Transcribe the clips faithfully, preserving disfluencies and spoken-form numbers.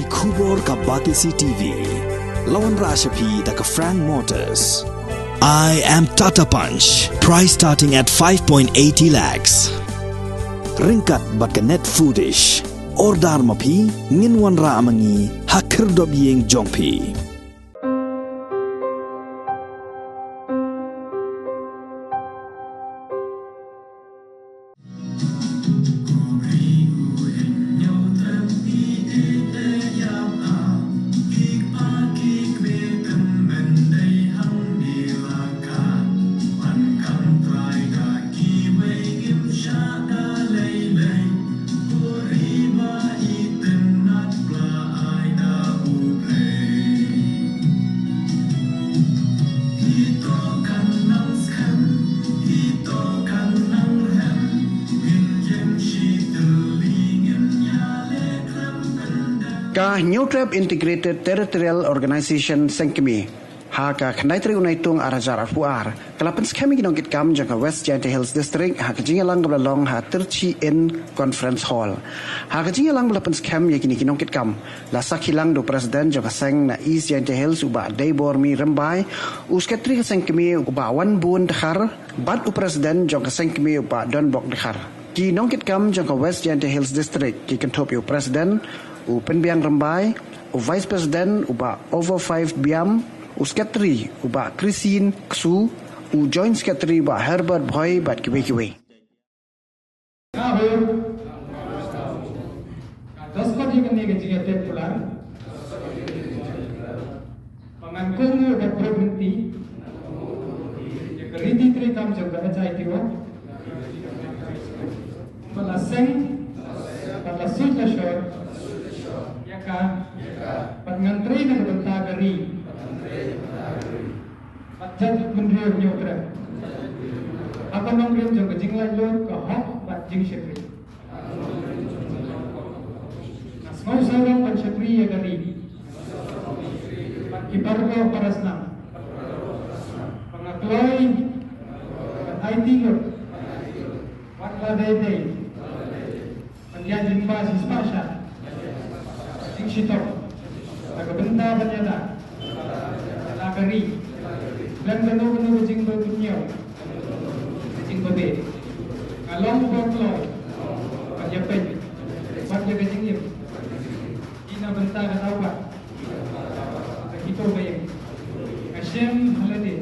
Khubor ka Batesi T V. La wanrah sha phi da ka Frank Motors. I am Tata Punch. Price starting at five point eighty lakhs. Ryngkat bad ka Net Foodish. Order ma phi, ngin wanrah ma ngi ha khyrdop ïing jong phi. Ka Hynñiewtrep Integrated Territorial Organization Seng Kmie, ha ka khyndai tarik u Naitung ar hajar arphew ar, ka la pynskhem ïa ki nongkitkam jong ka West Jaintia Hills District ha ka jingïalang kaba la long ha Tirchi Inn Conference Hall. Ha ka jingïalang ba la pynskhem ïa kine ki nongkitkam, la sakhi lang da u President jong ka seng na East Jaintia Hills u Bah Deibormi Rymbai, u Secretary ka Seng Kmie u Bah Wanbun Dkhar, bad u President jong ka Seng Kmie u Bah Donbok Dkhar. Ki nongkitkam jong ka West Jaintia Hills District ki kynthup ïa u President u Pynbiang Rymbai, u Vice President u Bah Over Five Biam, u Secretary u Bah Christine Ksu, u Joint Secretary u Bah Herbert Bhoi bad kiwei kiwei. Ka hur. Ka dustkot ïa kane ka jingïatep kular. Ba ngan kohnguh da pyrthei. Ïa ka riti treikam jong ka H I T O. Ba la seng. Ba la suit ashore. Ïa ka. Ba ngan trei na ka bynta ka ri. Bad jaitbynriew Hynñiewtrep. Ha ka nongrim jong ka jinglaitluid, ka hok bad jingshakri. Nga sngewsarong ban shakri ïa ka ri. Bad ki paralok parasnam. Ba nga kloi ban aiti lut. Wat la dei dei. Ban ïa jingba shispah shah. Jingshitom. Da ka bynta ban ïada. Da ka ri. Khlem kano kano ka jingpynïaw. Ka jingbabe. Nga long ba kloi. Ban ïa peit. Ban ïa ka jingim. Ïa na bynta ka daw ba. Ka kito ka ïing. Ka shem ha lade.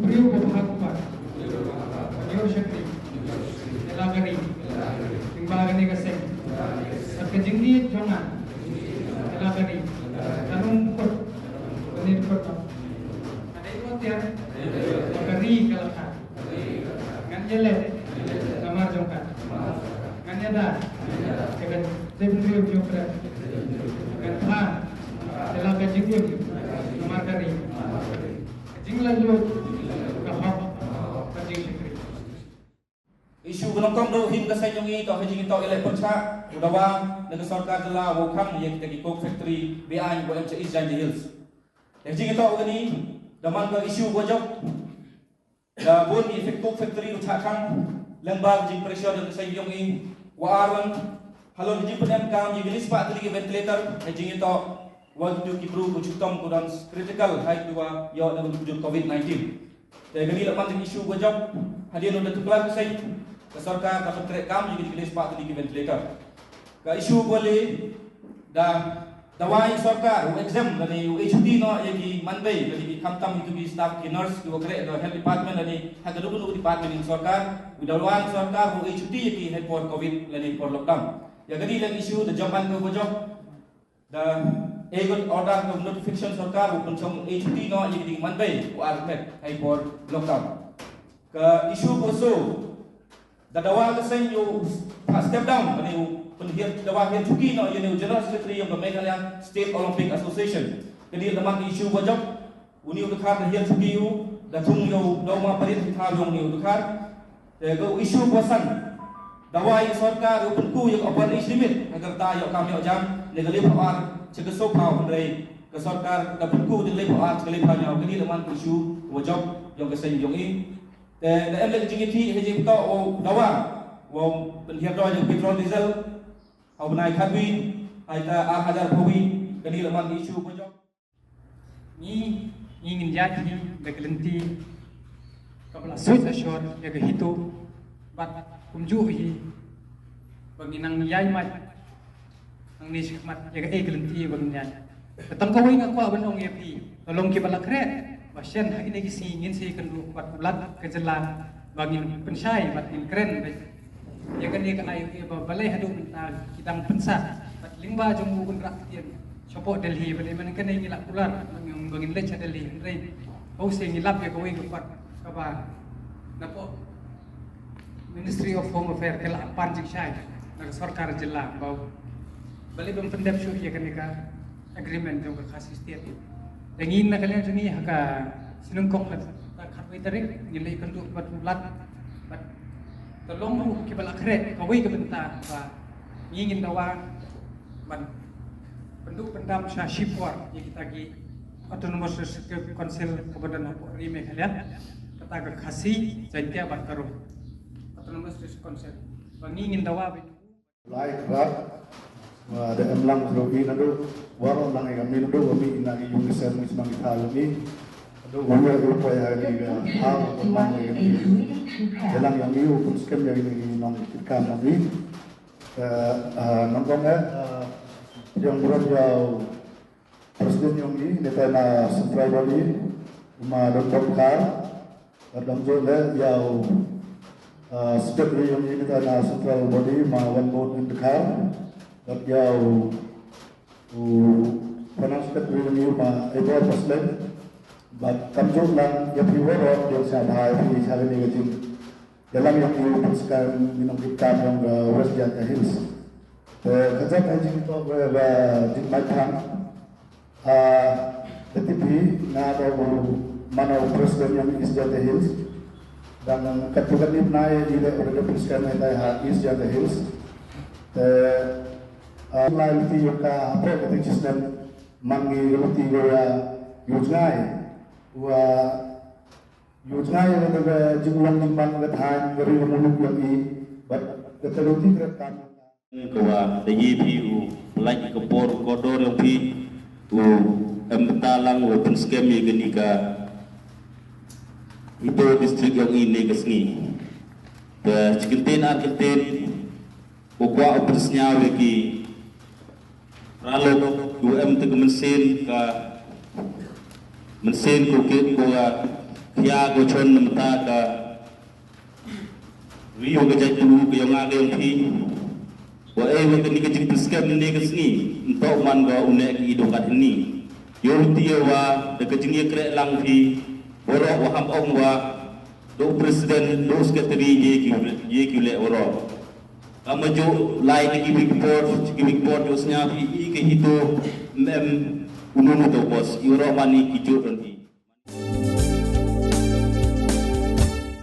Briew ba bha kumba. Ïoh shakri. Ïa la ka ri. Lyngba kane ka seng. Bad ka jingïeit jong nga. Ïa la ka ri. Ka nongkut. Kane dukut. Ka dei ko tiar. Ka ri ka la kha. Ngan ïaleh namar jong ka. Ngan ïada ïa ka jaitbynriew jong ka. Ngan phah ïa la ka jingim namar ka ri. Ka jinglaitluid, ka hok, ka jingshakri. Issue ba nyngkong da u him ka seng jong ngi, to ha jingïatoh ïaleh pyrshah, u dawa na ka sorkar jylla wow khang ïa kita ki coke factory be-aiñ ba em sha East Jaintia Hills. Ha jingïatoh kane, da man ka issue ba jop. Da bun ki fake coke factory ruh shah khang lyngba ka jingpressure jong ka seng jong ngi. Wa ar, halor ka jingpynem kam ïa ki lai spah tylli ki ventilator, ha jingïatoh wa kito ki bru ki ju shitom, ki don critical, ha ki wa ïoh da ka jingpynjur covid nineteen. Te kane la man ka issue ba jop, hadien ba da tuklar ka seng, ka sorkar ka pyntrei kam ïa ki lai spah tylli ki ventilator. Ka issue ba le da dawa ïa sorkar u exempt lane u ai chuti noh ïa ki manbei lane ki, khamtam ïa ki staff, ki nurse, ki wa khreh ha ka health department lane ha kano kano ka department jong sorkar, u dawa ïa sorkar u ai chuti ïa ki ha i por covid lane i por lockdown. Ïa kane la issue da jop, man ka ba jop. Da ai ka order, ka notification sorkar u pynshong ai chuti noh ïa ki manbei u ar met ha i por lockdown. Ka issue ba soo, da dawa ka seng u phah step down, lane u pynhiar, dawa hiar chuti noh ïa une u General Secretary jong ka Meghalaya State Olympic Association. Kane da man ka issue ba jop, une u dkhar da hiar chuti u, da thung ïa u daw ma parit hi thaw jong une u dkhar. Te ka issue ba san, dawa ïa sorkar u pynku ïa ka upper age limit ha ka rta ïoh kam ïoh jam na ka laiphew ar sha ka sawphew, hynrei ka sorkar da pynku da ka laiphew ar sha ka laiphew hynñiew. Kane da man ka issue ba jop jong ka seng jong ngi. Te da em le ka jingïakhih ha jingpynthoh u dawa wow pynhiar dor ïa ka petrol diesel ha u bnai khatwi. Haita ar hajar phew, kani la man issue ba jong. Ngi, ngi ngin ïaid hi da ka lynti kaba la suit ashore ïa ka HITO, bad kumjuh hi ba ngin nang ïaid mait nangne shakhmat ïa kaei ka lynti ba ngin ïaid. Tang kawei nga kwah ban ong ïa phi, to long kiba la khreh ba shen ha kine ki sngi ngin sa ïakynduh bad u Lat ka jylla ba ngin pynshai bad ngin kren bad ïa kane ka I O A ba balei haduh mynta ki dang pynsah. Bad lyngba jong u Conrad Ktien shapoh Delhi, balei man kane ngi la kular ba ngin, ba ngin leit sha Delhi, hynrei hynrei ngi lap ïa kawei ka kot kaba napoh Ministry of Home Affairs ka la pan jingshai na ka sorkar jylla ba balei ban pyndep shuh ïa kane ka agreement jong ka Khasi State. Te ngi na ka liang jong ngi ha ka shnong kong la ka khatwei tarik ngin leit kynduh bad u Lat bad to long ruh kiba la khreh kawei ka bynta ba ngi ngin dawa ban pynduh pyndam sha shipor ïa kita ki Autonomous District Council kaba don hapoh ri Meghalaya, kata ka Khasi, Jaiñtia bad Garo. Autonomous District Council ba ngi ngin dawa ba Lai krat, wa da em lang ruh i naduh, waroh lang i kami naduh, wa mi ina i yung isem ngi semang i thal ngi. Naduh, wa mi ruh poi ha ngi ga thal, wa mang i kami. Yalang yang i u pun skem yang i nong kitkam ngi. Eh, eh, nong kong eh, eh, yang berat jauh. President yong i, neta na central body, ma Doctor Dkhar, bad dang jong le ïa u, uh, secretary yong i, neta na central body, ma Wanbon Dkhar, bad ïa u, u finance secretary yong i, ma Ebor Paslem, bad kam jong lang ïa phi waroh, ïa sa bha ïa phi sa ni ka jing. Ïa lang ïa phi u pynskhem, ïa nong kitkam yong, uh, West Jaintia Hills. Te ka jong ka jingthoh ba, ba jingmai thang. Ah, te tip hi nga da u man u president yong East Jaintia Hills. Dang katto katne bnai i leh u da pynskhem ïa tai ha East Jaintia Hills. Te, ah, lai lynti yong ka hapoh ka jingchisnem man ngi lynti ko ïa u jngai. Wa Ïa u jngai ïa kata ka jinglong jingbam ka thaiñ ka ri ka muluk yong i bad kata ka ruti ka kam. Ka wa da ïa phi u pynlait ka por kordor yong phi u em bynta lang u pynskhem ïa kane ka HITO district yong i ne ka sngi. Te shi kyntien ar kyntien u kwah u pynsngew ïa ki paralok, u em te ka mynsiem ka mynsiem ko kit ko ka khia ko chon na mynta ka ri wa ka jaitbynriew ka yong nga ka yong phi. Wa ei wa kane ka jingpynskhem ne ka sngi, nto man ka u ne ki i do kat ni. Ïa u ti ïa wa da ka jingïakhreh lang phi, waroh wa ham ong wa da u president, da u secretary, ye ki, ye ki leh waroh. Ka ma ju lai ki ki big board, ki big board ju snya phi i ka HITO, em, unu unu to boss, i waroh mani ki ju ran phi.